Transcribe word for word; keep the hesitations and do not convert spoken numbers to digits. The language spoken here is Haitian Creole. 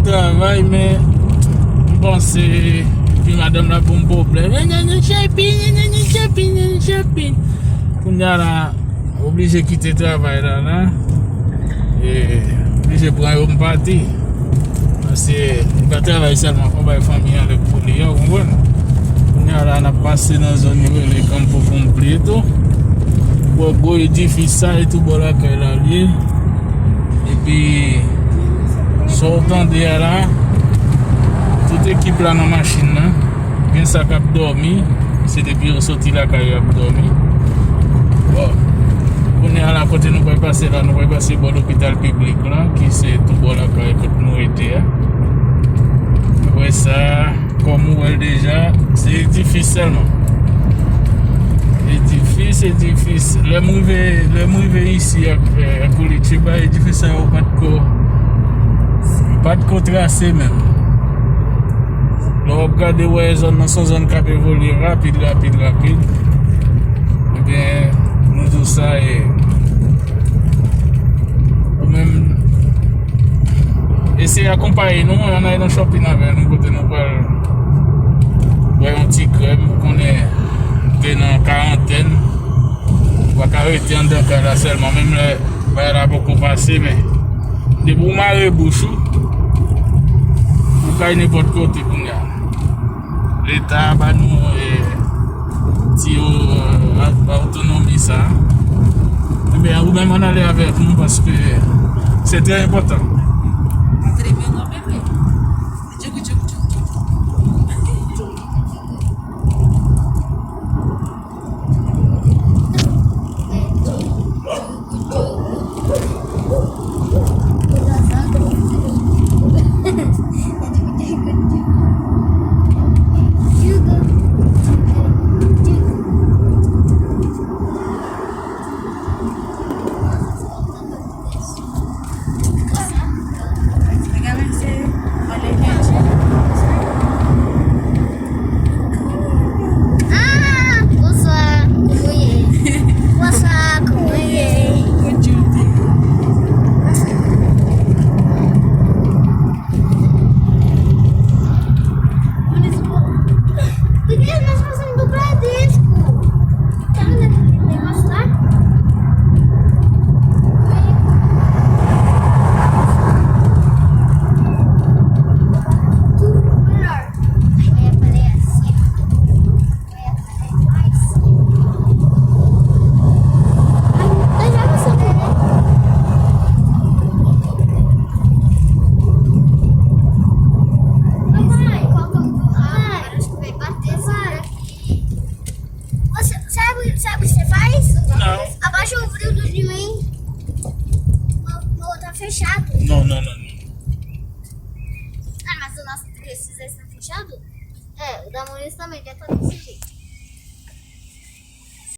Travay, men m panse, epi madanm la pou m pwoblèm. Nènè shopping, nènè shopping, nènè shopping. Kounye a la, oblije kite travay la, la. E, oblije pran yo m pati. Paske m pa travay sèlman pou bay fanmi an lè pou li, ou konprann? Kounye a la, n ap pase nan zòn yo rele Campo Completo. Bò gwo edifis sa, e tou bò lakay la l ye. Epi, sa w tande a la, tout ekip la nan machin nan. Gen sa k ap dòmi, se depi yo soti lakay yo ap dòmi. Bon, kounye a la, kote nou pral pase la, nou pral pase bò lopital piblik la, ki se tou bò lakay kot nou rete a. Apre sa, kòm ou wè l deja, se edifis sèlman. Edifis, edifis. Lè m rive, lè m rive isi ak, eh, ak Curitiba, edifis sa yo pa t ko, pa t ko trase menm. Lè w ap gade, w wè zòn nan se yon zòn k ap evolye rapid, rapid, rapid. Ebyen, nou di w sa, e, ou menm, eseye akonpaye nou, ann ale nan shopping avè nou, kote nou pral bwè yon ti krèm, ou konnen, te nan karantèn, ou pa ka rete anndan kay la sèlman, menm lè bagay la poko pase, men depi w mare bouch ou, ou ka al nenpòt kote kounye a. Leta ba nou, eh, ti, eh, otonomi sa. Ebyen, ou menm ann ale avèk nou paske se trè enpòtan. Ah, bonswa, kòman w ye? Bonswa, kòman w ye? Sabe, sabe o que você faz? Não. Abaixa o brilho do Dwayne. O outro tá fechado. Não, não, não, não. Ah, mas o nosso precisa estar fechado? É, o da Maurício também já tá desse jeito.